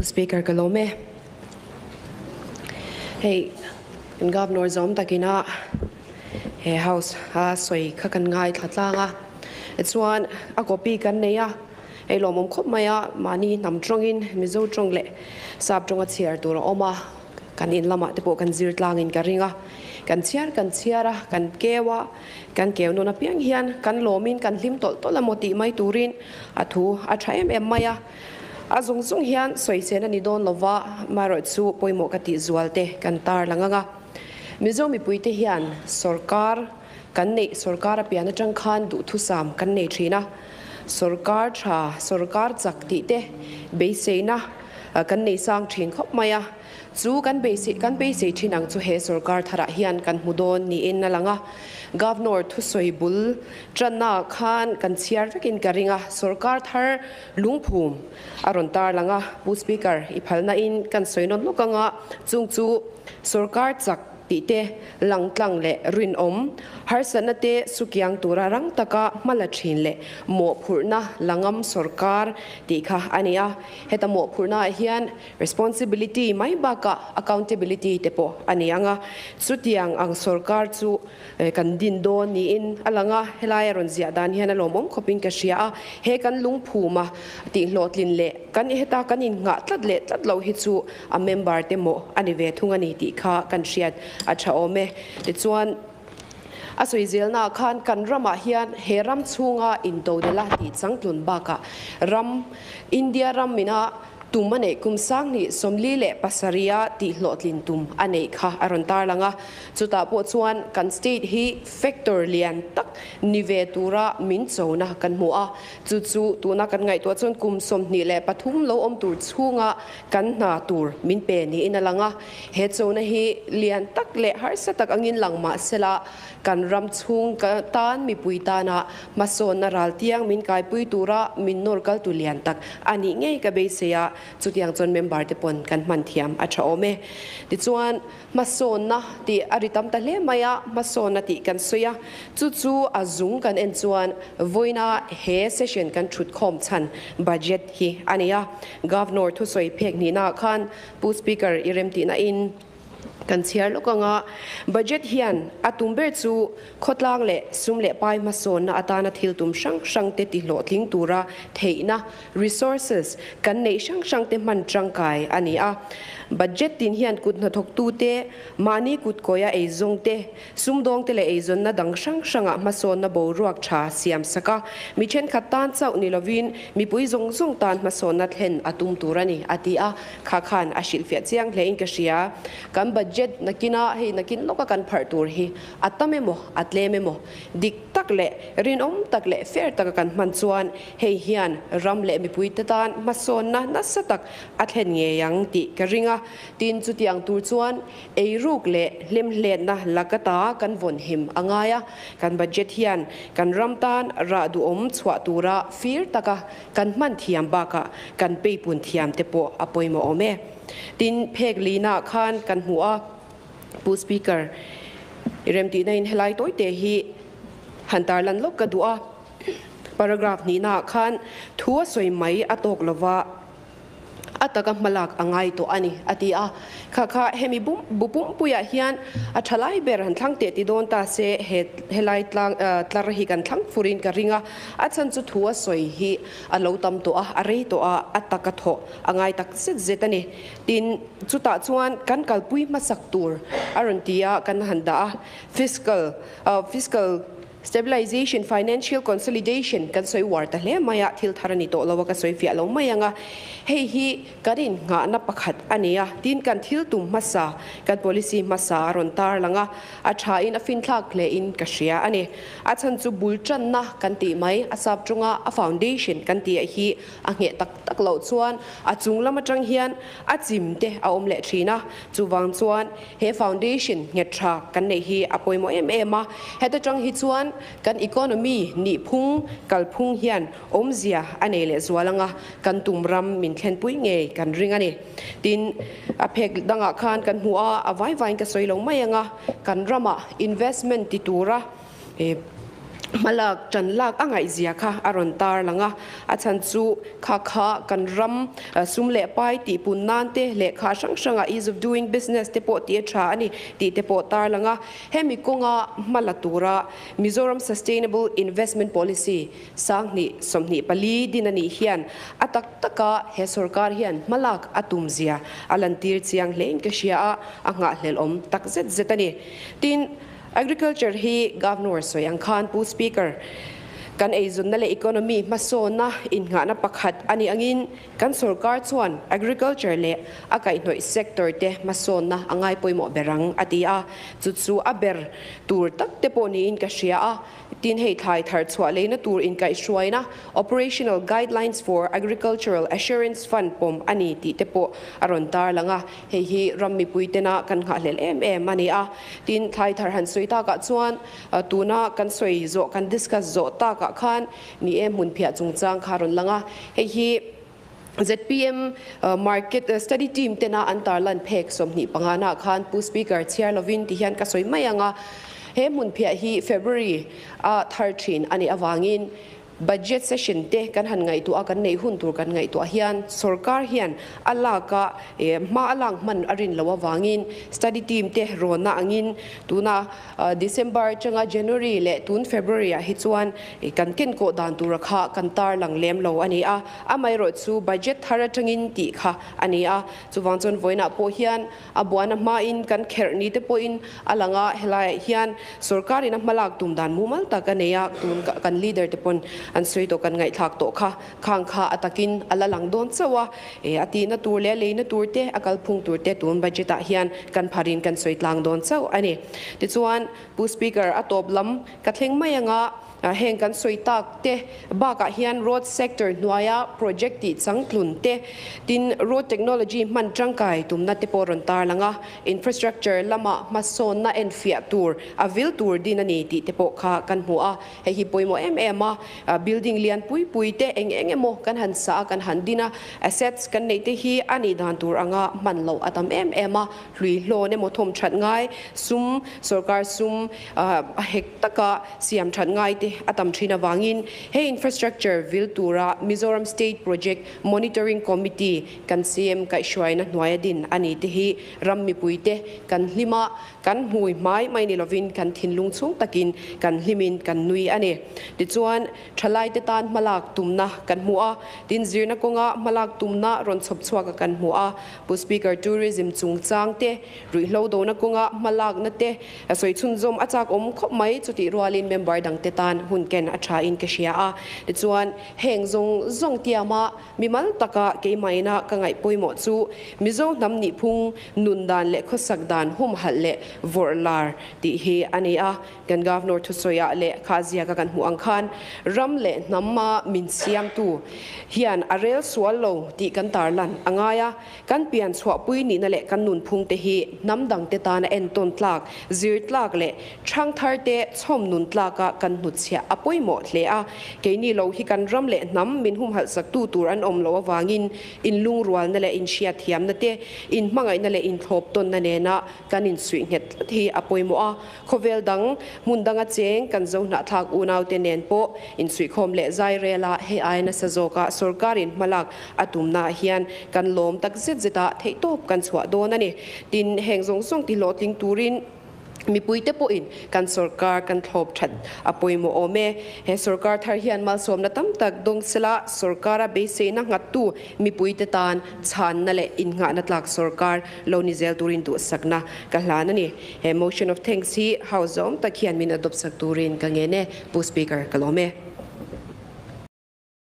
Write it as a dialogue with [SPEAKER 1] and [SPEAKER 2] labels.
[SPEAKER 1] Speaker ka lawm e. Hei kan Governor zawm takina he House a sawi kha kan ngaithla tlang a. Tichuan a copy kan nei a, hei lawmawm khawp mai a, mahni hnam tawngin Mizo tawng leh Sap tawnga chhiar tur a awm a, kan in lamah te pawh kan zir tlangin ka ring a. Kan chhiar kan chhiar a, kan keu a, kan keu nawn apiang hian kan lawmin kan hlim tawlh tawlh a maw tih mai turin a thu a tha em em mai a. A zung zung hian sawichen a ni dawn lova, marawh chu pawimawh ka tih zual te kan tar lang ang a. Mizo mipuite hian sorkar kan neih, sorkar a pian atang khan duhthusam kan nei thin a. Sorkar tha, sorkar chak tih te beiseina kan nei sang thin khawp mai a. Chu kan beisei kan beisei thin ang chu he sorkar tharah hian kan hmu dawn niin a lang a. Governor thusawi bul tanna khan kan chhiar vekin ka ring a, sorkar thar lungphum a rawn tar lang a. Pu Speaker, i phalna in kan sawi nawn lawk anga chung chu sorkar chak tih te langtlang leh rinawm, harsatna te sukiang tura rang taka hma la thin leh mawhphurhna langam sorkar tih kha a ni a. Heta mawhphurhna ah hian Responsibility mai bakah accountability te pawh a ni ang a, chutiang ang sorkar chu kan din dawn niin a lang a, helai a rawn ziah dan hian a lawmawm khawpin ka hria a, he kan lungphuma tihhlawhtlin leh kan heta kan innghah tlat leh tlat loh hi chu a member te mawh a ni ve thung a ni tih kha kan hriat a tha awm e. Tichuan, a sawi zelnaah khan kan ramah hian he ram chhunga intodela tih changtlun bakah ram, India ram mina Tum a neih kum 2047 a tihhlawhtlin tum a neih kha a rawn tarlang a, chutah pawh chuan kan state hi factor lian tak ni ve tura min chona kan hmu a, chu chu tuna kan ngaihtuah chuan kum 23 lo awm tur chhunga kan hna tur min pe niin a lang a, he chona hi lian tak leh harsa tak angin lang mah sela kan ram chhung tan mipui tana hmasawnna ral tiang min kaipui tura min nawr kal tu lian tak a nih ngei ka beisei a, chutiang chuan member te pawn kan hman thiam a tha awm e. Tichuan, hmasawnna tih a ri tam ta hle mai a, hmasawnna tih kan sawi a, chu chu a zung kan en chuan vawiina he session kan thut khawm chhan budget hi a ni a. Governor thusawi phek hnihnaah khan Pu Speaker i remtihna in, Kan chhiar lawk ang a, budget hian a tum ber chu khawtlang leh sum leh pai hmasawnna atana thil tum hrang hrang te tihlawhtling tura theihna, resources, kan neih hrang hrang te hman tangkai a ni a. Budget tin hian kut hnathawktute, mahni kutkawia eizawng te, Sumdawngte leh eizawnna dang hrang hrangah hmasawnna boruak tha siam sak a, mi thenkhat tan chauh ni lovin mipui zawng zawng tan hmasawnna thlen a tum tur a ni, a ti a. Kha khan a hrilhfiah chiang hlein ka hria. Kan budget nakina hei nakin lawka kan pharh tur hi a tam emaw a tlem emaw dik tak leh rinawm tak leh fair taka kan hman chuan hei hian ram leh mipuite tan hmasawnna nasa tak a thlen ngei ang tih ka ring a. Tin, chutiang tur chuan Eiruk leh hlemhletna laka ta kan vawn him a ngai a, kan budget hian kan ram tan rah duhawm chhuah tura fir taka kan hman thiam bakah kan peipun thiam te pawh a pawimawh awm e. Tin, phek lina khan kan hmu a, Pu Speaker, i remtihna in helai tawite hi han tarlan lawk ka duh a, paragraph hnihnaah khan thu a sawi mai a tawk lova, A taka hmalak a ngai tawh a ni, a ti a. Kha kha hemi bu pumpuiah hian a tha lai ber han thlang teh ti dawn ta se, he helai tlang tlar hi kan thlang furin ka ring a. A chhan chu thu a sawi hi a lo tam tawh a, a rei tawh a, a taka thawh a ngai tak zet zet a ni. Tin, chutah chuan kan kalpui hmasak tur a rawn ti a, kan han dah a. Fiscal, fiscal. Stabilization, financial consolidation kan sawi uar ta hle mai a, thil thar a ni tawh lo a, ka sawi fiah lo mai ang a. Hei hi kan innghahna pakhat a ni a, tin kan thil tum hmasa, kan policy hmasa a rawn tar lang a, a thain a finthlak hlein ka hria a ni. A chhan chu bul tanna kan tih mai, a sap tawnga a foundation kan tih hi a ngheh tak tak loh chuan a chung lam atang hian a chim te a awm leh thin a, chuvang chuan He foundation nghet tha kan neih hi a pawimawh em em a, heta tang hi chuan kan economy nihphung kalphung hian awmzia a nei leh zual anga kan tum ram min thlenpui ngei kan ring a ni. Tin, a phek dangah khan kan hmuh a, a vai vaiin ka sawi lo mai anga kan ramah investment ti tura. Hmalak ṭan lak a ngaihzia kha a rawn tar lang a, a chhan chu kha kha kan ram sum leh pai tih pun nan te lehkha hrang hranga ease of doing business te pawh tih a ṭha a ni tih te pawh tar lang a. Hemi kawnga hma la tura Mizoram Sustainable Investment Policy 2024 din a nih hian a tak taka he sorkar hian hmalak a tumzia a lantir chiang hlein ka hria a, a nghahhlelhawm tak zet zet a ni. Tin. Agriculture hi Governor sawi ang khan Pu Speaker, kan eizawnna leh economy hmasawnna innghahna pakhat a nih angin kan sorkar chuan agriculture leh a kaihhnawih sector te hmasawnna a ngai pawimawh ber ang a ti a, chu chu a ber tur tak te pawh niin ka hria a. Tin, hei thlai thar chhuah leina tur inkaihhruaina Operational Guidelines for Agricultural Assurance Fund pawm a ni tih te pawh a rawn tarlang a, hei hi ram mipui tena kan nghahhlelh em em a ni a. Tin, thlai thar han sawi takah chuan tuna kan sawi zawh, kan discuss zawh takah khan ni e hmunphiah chungchang kha a rawn lang a, hei hi zpm market study team tena an tarlan phek 25 na khan Pu Speaker chhiar lovin ti hian ka sawi mai ang a, he hmunphiah hi February a thar thin a nih avangin Budget session te kan han ngaihtuah a, kan neih hun tur kan ngaihtuah hian sorkar hian a lak a hma a lak hman a rin loh avangin study team te rawnna angin tuna December atanga January leh tun February ah hi chuan kan kenkawh dan tura kha kan tarlang lem lo a ni a, amaherawhchu budget thar atangin tih kha a ni a, chuvang chuan vawiinah pawh hian A buana hmain kan kherh ni te pawhin a lang a, helaiah hian sorkarin a hmalak tum dan mumal tak a nei a, tun kan leader te pawn an sawi tawh kan ngaihthlak tawh kha, khang kha a takin a la lang dawn chauh a, e a tihna tur leh a leina tur te, a kalphung tur te tun budget ah hian kan pharin kan sawi tlang dawn chauh a ni. Tichuan Pu Speaker a tawp lam ka thleng mai ang a. Heng kan sawi tak te bakah hian road sector hnuaia project tih changtlun te, tin road technology hman tangkai tumna te pawh rawn tarlang a, infrastructure lama hmasawnna enfiah tur a vil tur din a ni tih te pawh kha kan hmu a, hei hi pawimawh em em a, building lian pui pui te eng eng emaw kan han sa a kan han din a, assets kan neih te hi a nih dan tur anga hman loh a tam em em a, hlui hlawn emaw thawm that ngai sum, sorkar sum a hek taka siam that ngai te a tam thin avangin he infrastructure vil tura Mizoram State Project Monitoring Committee kan CM kaihhruaina hnuaia din a ni te hi ram mipui te kan hlim a, kan hmui hmai mai ni lovin kan thinlung chhung takin kan hlimin kan nui a ni. Tichuan, Thalaite tan hmalak tumna kan hmu a, tin zirna kawnga hmalak tumna rawn chhawp chhuaka kan hmu a. Pu Speaker, Tourism chungchang te, ruihhlo dona kawnga hmalakna te sawi chhunzawm a chak awm khawp mai, chutih rualin member dangte tan hun ken a tha in ka hria a. Tichuan, heng zawng zawng tiama mimal taka keimahina ka ngaih pawimawh chu Mizo hnam nihphung nun dan leh khawsak dan humhalh leh vawrh lar tih hi a ni a. Kan Governor thusawiah leh kha ziaka kan hmuh ang khan ram leh hnama min siamtu hian a rel sual lo tih kan tarlan a ngai a, kan pian chhuahpui nihna leh kan nunphung te hi hnam dangte tana entawn tlak, zir tlak leh thangthar te chhawm nun tlaka kan hnutchhiah a pawimawh hle a. Keini lo hi kan ram leh hnam min humhalh saktu tur an awm loh avangin inlungrualna leh inhriatthiamna te, inhmangaihna leh inthlawp tawnna nena kan insuih nghet tlat hi a pawimawh a. Khawvel dang, hmun danga cheng kan zo hnahthlak unaute nen pawh insuihkhawm leh zai rela hei aia nasa zawka sorkarin hmalak a tumnaah hian kan lawm tak zet zeta theihtawp kan chhuah dawn a ni. Tin, heng zawng zawng tihlawhtling turin mipuite pawhin kan sorkar kan thlawp that a pawimawh awm e. He sorkar thar hian malsawmna tam tak dawng sela sorkara beiseina nghattu mipuite tan chhanna leh innghahna tlak sorkar lo ni zel turin duhsakna ka hlan a ni. He motion of thanks hi House zawm tak hian min adopt sak turin ka ngen e, Pu Speaker, ka lawm e.